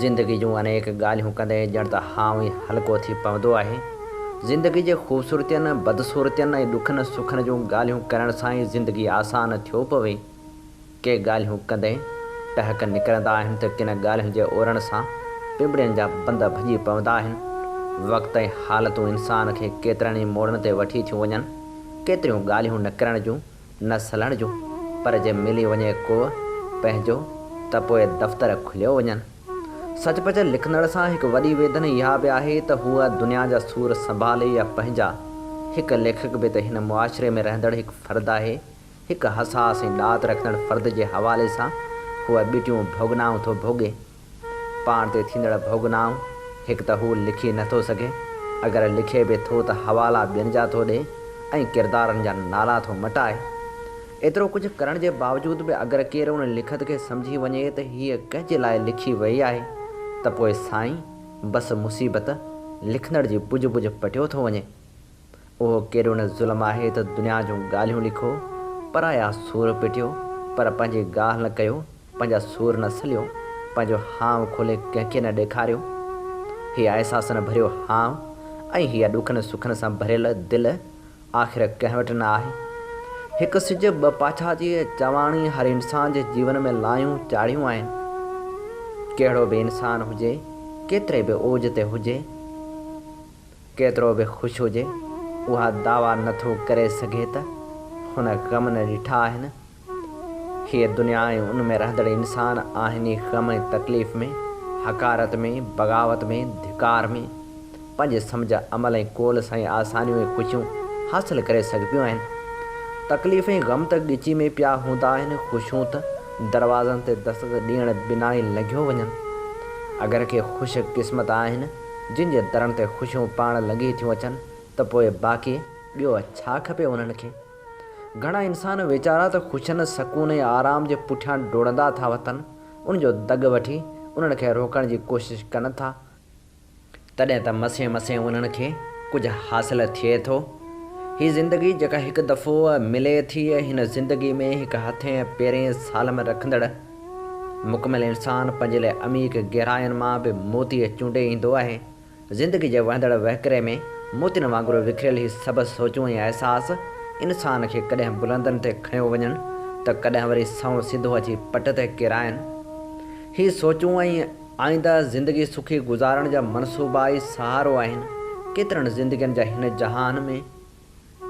زندگي جون انيڪ ڳالهيون ڪندي ڄڻ ته هانء ئي هلڪو ٿي پوندو آهي. زندگي جي خوبصورتين، بدصورتين ۽ ڏکن سکن جون ڳالهيون ڪرڻ سان ئي زندگي آسان ٿيو پوي. ڪي ڳالهيون ڪندي ٽهڪ نڪرندا آهن ته ڪن ڳالهين جي اورڻ سان پنبڻين جا بند ڀڄي پوندا آهن. وقت ۽ حالتون انسان کي ڪيترن ئي موڙن تي وٺي ٿيون وڃن. ڪيتريون ڳالهيون نه ڪرڻ جون، نه سلڻ جون، پر جي ملي وڃي ڪو پنهنجو ته پوء دفتر کليو وڃن. سچ پچ لکندڙ سان هڪ وڏي ويڌن اها به آهي ته هو دنيا جا سور سنڀالي يا پنهنجا. هڪ ليکڪ به ته هن معاشري ۾ رهندڙ هڪ فرد آهي. هڪ حساس ۽ ڏات رکندڙ فرد جي حوالي سان هو ٻٽيون ڀوڳنائون ٿو ڀوڳي. پاڻ تي ٿيندڙ ڀوڳنائون، هڪ ته هو لکي نه ٿو سگهي، اگر لکي به ٿو ته حوالا ٻين جا ٿو ڏئي ۽ ڪردارن جا نالا ٿو مٽائي. ايترو ڪجهه ڪرڻ جي باوجود به اگر ڪير ان لکت کي سمجهي وڃي ته هيء ڪنهن جي لاء لکي ويئي آهي ته پوء سائين بس مصيبت لکندڙ جي بجهه بجهه پٽيو ٿو وڃي. اهو ڪيڏو نه ظلم آهي ته دنيا جون ڳالهيون لکو، پرايا سور پٽيو، پر پنهنجي ڳالهه نه ڪيو، پنهنجا سور نه سليو، پنهنجو هانء کولي ڪنهن کي نه ڏيکاريو. هي احساسن ڀريو هانء ۽ هيء ڏکن سکن سان ڀريل دل آخر ڪنهن وٽ نه آهي. هڪ سج ٻه پاڇا جي چواڻي هر انسان جي جيون ۾ لاهيون چاڙهيون آهن. ڪهڙو به انسان هجي، ڪيتري به اوج تي هجي، ڪيترو به خوش هجي، اها دعويٰ نه ٿو ڪري سگهي ته هن غم نه ڏٺا آهن. هيء دنيا ۽ ان ۾ رهندڙ انسان آهن ئي غم ۽ تڪليف ۾، حقارت ۾، بغاوت ۾، ڌڪار ۾. پنهنجي سمجهه، عمل ۽ قول سان ئي آسانيون ۽ خوشيون حاصل ڪري سگهبيون آهن. تڪليف ۽ غم ته ڳچي ۾ پيا هوندا آهن، خوشيون ته دروازن تي دستڪ ڏيڻ بنا ئي لنگهيو وڃن. اگر ڪي خوش قسمت آهن، جن جي درن تي خوشيون پاڻ لنگهي ٿيون اچن ته پوء باقي ٻيو ڇا کپي انهن کي؟ گهڻا انسان ويچارا ته خوشين، سڪون ۽ آرام جي پٺيان ڊوڙندا ٿا وتن، ان جو دڳ وٺي انهن کي روڪڻ جي ڪوشش ڪن ٿا، تڏهن ته مسين مسين انهن کي ڪجهه حاصل ٿئي ٿو. هي زندگي جيڪا هڪ دفعو ملي ٿي، هن زندگي ۾ هڪ هٿين پيرين سالم رکندڙ، مڪمل انسان پنهنجي لاء عميق گهراين مان به موتي چونڊي ايندو آهي. زندگي جي وهندڙ وهڪري ۾ موتين وانگر وکريل هي سڀ سوچون ۽ احساس انسان کي ڪڏهن بلندين تي کنيو وڃن ته ڪڏهن وري سنئون سڌو اچي پٽ تي ڪيرائن. هي سوچون ۽ آئنده زندگي سکي گذارڻ جا منصوبا ئي سهارو آهن ڪيترن زندگين جا هن جهان ۾.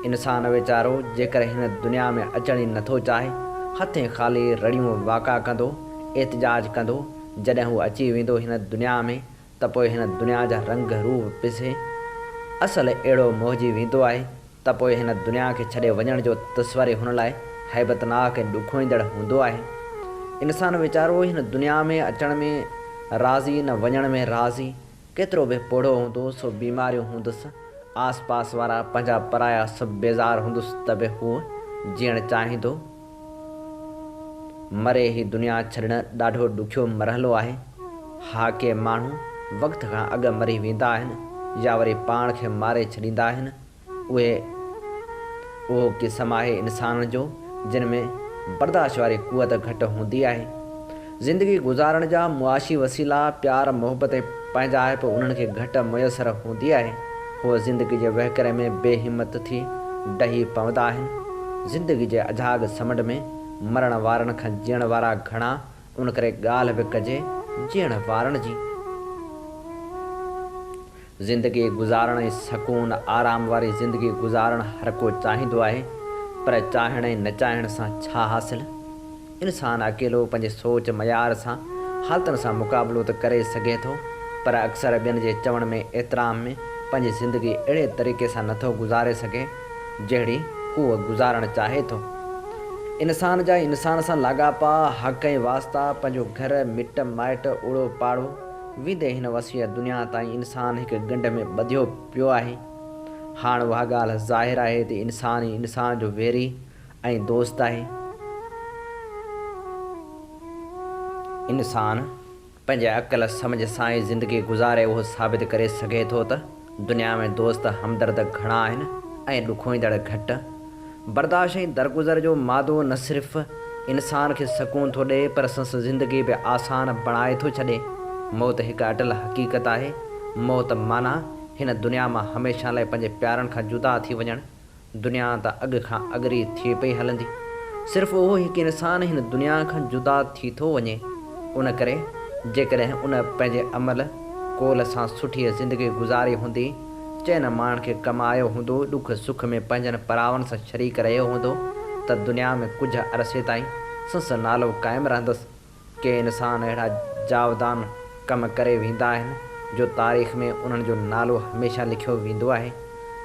انسان ويچارو جيڪر هن دنيا ۾ اچڻ ئي نٿو چاهي، هٿين خالي رڙيون واڪا ڪندو، احتجاج ڪندو، جڏهن هو اچي ويندو هن دنيا ۾ ته پوء هن دنيا جا رنگ روپ پسي اصل اهڙو موهجي ويندو آهي ته پوء هن دنيا کي ڇڏي وڃڻ جو تصور ئي هن لاء هيبتناڪ ۽ ڏکوئيندڙ هوندو آهي. انسان ويچارو هن دنيا ۾ اچڻ ۾ راضي نه وڃڻ ۾ راضي، ڪيترو به پوڙهو هوندو سو بيماريون هوندس، آس پاس وارا پنهنجا پرايا سڀ بيزار هوندس ته به هو جيئڻ چاهيندو. مري هي دنيا ڇڏڻ ڏاڍو ڏکيو مرحلو آهي. ها ڪي ماڻهو وقت کان اڳ مري ويندا آهن يا وري پاڻ کي ماري ڇڏيندا آهن. اهي اهو قسم آهي انسانن جو جن ۾ برداشت واري قوت گهٽ هوندي آهي. زندگي گذارڻ جا معاشي وسيلا، پيار، محبت ۽ پنهنجائپ انهن کي گهٽ ميسر هوندي آهي. هو زندگي جي وهڪري ۾ بي همت ٿي ڊهي پوندا آهن. زندگي جي اجهاڳ سمنڊ ۾ مرڻ وارن کان جيئڻ وارا گهڻا ان ڪري ڳالهه به ڪجي جيئڻ وارن جي. زندگي گذارڻ ۽ سڪون آرام واري زندگي گذارڻ هر ڪو چاهيندو آهي پر چاهڻ ۽ نه چاهڻ سان ڇا حاصل؟ انسان اڪيلو پنهنجي سوچ معيار سان حالتن سان مقابلو ته ڪري سگهي ٿو پر اڪثر ٻين جي چوڻ ۾ احترام ۾ پنهنجي زندگي اهڙي طريقي سان نٿو گذاري سگهي جهڙي هو گذارڻ چاهي ٿو. انسان جا انسان سان لاڳاپا، حق ۽ واسطا، پنهنجو گهر، مٽ مائٽ، اوڙو پاڙو، ويندي هن وسيع دنيا تائين انسان هڪ ڳنڍ ۾ ٻڌيو پيو آهي. هاڻ اها ڳالهه ظاهر آهي ته انسان ئي انسان جو ويري ۽ دوست آهي. انسان پنهنجي عقل سمجهه سان ئي زندگي گذاري اهو ثابت ڪري سگهي ٿو ته دنيا ۾ دوست همدرد گهڻا آهن ۽ ڏکوئيندڙ گهٽ. برداشت ۽ درگذر جو مادو نه صرف انسان کي سڪون ٿو ڏئي پر سندس زندگي به آسان بڻائي ٿو ڇڏي. موت هڪ اٽل حقيقت آهي. موت معنيٰ هن دنيا مان هميشه لاء پنهنجي پيارن کان جدا ٿي وڃڻ. دنيا ته اڳ کان اڳري ٿي پئي هلندي. صرف اهو هڪ انسان هن دنيا کان جدا ٿي ٿو وڃي. ان ڪري جيڪڏهن ان پنهنجي عمل، قول سان سٺي زندگي گذاري هوندي، چئن ماڻهن کي ڪم آيو هوندو، ڏک سک ۾ پنهنجن پراون سان شريڪ رهيو هوندو ته دنيا ۾ ڪجهه عرصي تائين سندس نالو قائم رهندس. ڪي انسان اهڙا جاودان ڪم ڪري ويندا آهن جو تاريخ ۾ انهن جو نالو هميشه لکيو ويندو آهي.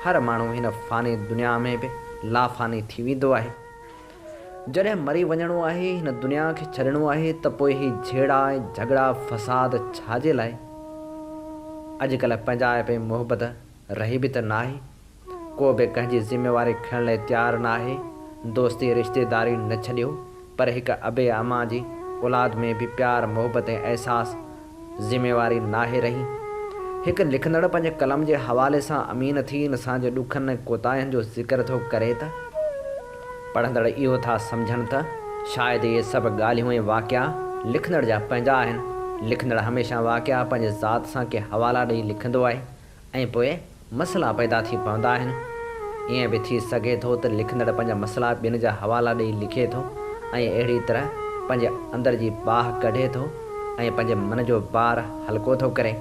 هر ماڻهو هن فاني دنيا ۾ به لافاني ٿي ويندو آهي. جڏهن مري وڃڻو آهي، هن دنيا کي ڇڏڻو آهي ته پوء هي جهيڙا ۽ جهڳڙا فساد ڇا جي لاء؟ اڄڪلهه پنهنجائپ ۽ محبت رهي به ته ناهي. ڪو به ڪنهن جي ذميواري کڻڻ لاء تيار ناهي. دوستي رشتيداري نه ڇڏيو پر هڪ ابي امان جي اولاد ۾ به پيار محبت ۽ احساس ذميواري ناهي رهي. هڪ لکندڙ پنهنجي قلم جي حوالي سان امين ٿي انسان جي ڏکن ۽ ڪوتاهين جو ذڪر ٿو ڪري ته پڙهندڙ اهو ٿا سمجهن ته شايد اهي سڀ ڳالهيون ۽ واقعا لکندڙ جا پنهنجا آهن. لکندڙ هميشه واقعا پنهنجي ذات سان ڪي حوالا ڏئي لکندو آهي ۽ پوء مسئلا پيدا ٿي پوندا آهن. ائين به ٿي سگهي ٿو ته لکندڙ پنهنجا مسئلا ٻين جا حوالا ڏئي لکي ٿو ۽ اهڙي طرح پنهنجي اندر جي باهه ڪڍي ٿو ۽ پنهنجي من جو بار هلڪو ٿو ڪري.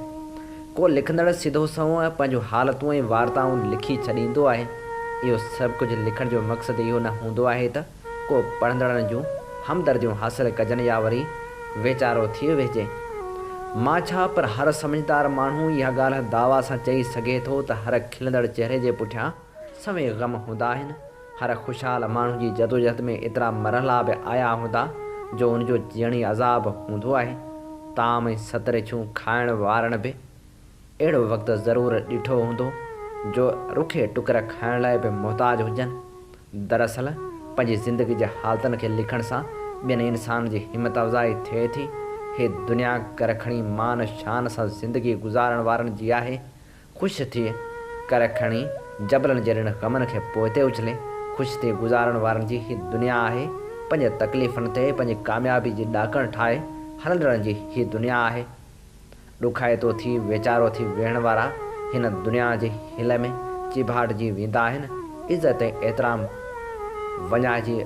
ڪو لکندڙ سڌو سنئون پنهنجون حالتون ۽ وارتائون لکي ڇڏيندو آهي. اهو سڀ ڪجهه لکڻ جو مقصد اهو نه هوندو آهي ته ڪو پڙهندڙن جون همدرديون حاصل ڪجن يا وري ويچارو ٿي ويهجي. مان ڇا پر هر سمجهدار ماڻهو اها ڳالهه دعويٰ سان چئي سگهي ٿو ته هر کلندڙ چهري جي پٺيان سوين غم هوندا آهن. هر خوشحال ماڻهو جي جدوجهد ۾ ايترا مرحلا به آيا هوندا جو ان جو جيئڻ ئي عذاب هوندو آهي. طعام ۽ سترڇيون کائڻ وارن به اهڙو وقت ضرور ڏٺو هوندو جو رکي ٽڪر کائڻ لاء به محتاج هجن. دراصل پنهنجي زندگي جي حالتن کي لکڻ سان ٻين انسانن جي همت افزائي ٿئي ٿي. هي دنيا ڪر کڻي مان شان سان زندگي گذارڻ وارن جي آهي. خوش ٿي ڪر کڻي جبلن جيڏن غمن کي پوئتي اڇلي خوش ٿي گذارڻ وارن جي هي دنيا آهي. پنهنجي تڪليفن تي پنهنجي ڪاميابي جي ڏاڪڻ ٺاهي هلندڙن جي هي دنيا آهي. ڏکائتو ٿي ويچارو ٿي ويهڻ وارا هن دنيا جي هل ۾ چيڀاٽجي ويندا آهن، عزت ۽ احترام وڃائجي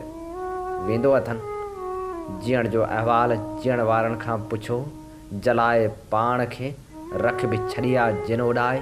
ويندو اٿن. جيئڻ جو احوال جيئڻ وارن کان پڇو، جلائي پاڻ کي رک به ڇڏي آ جن اڏائي.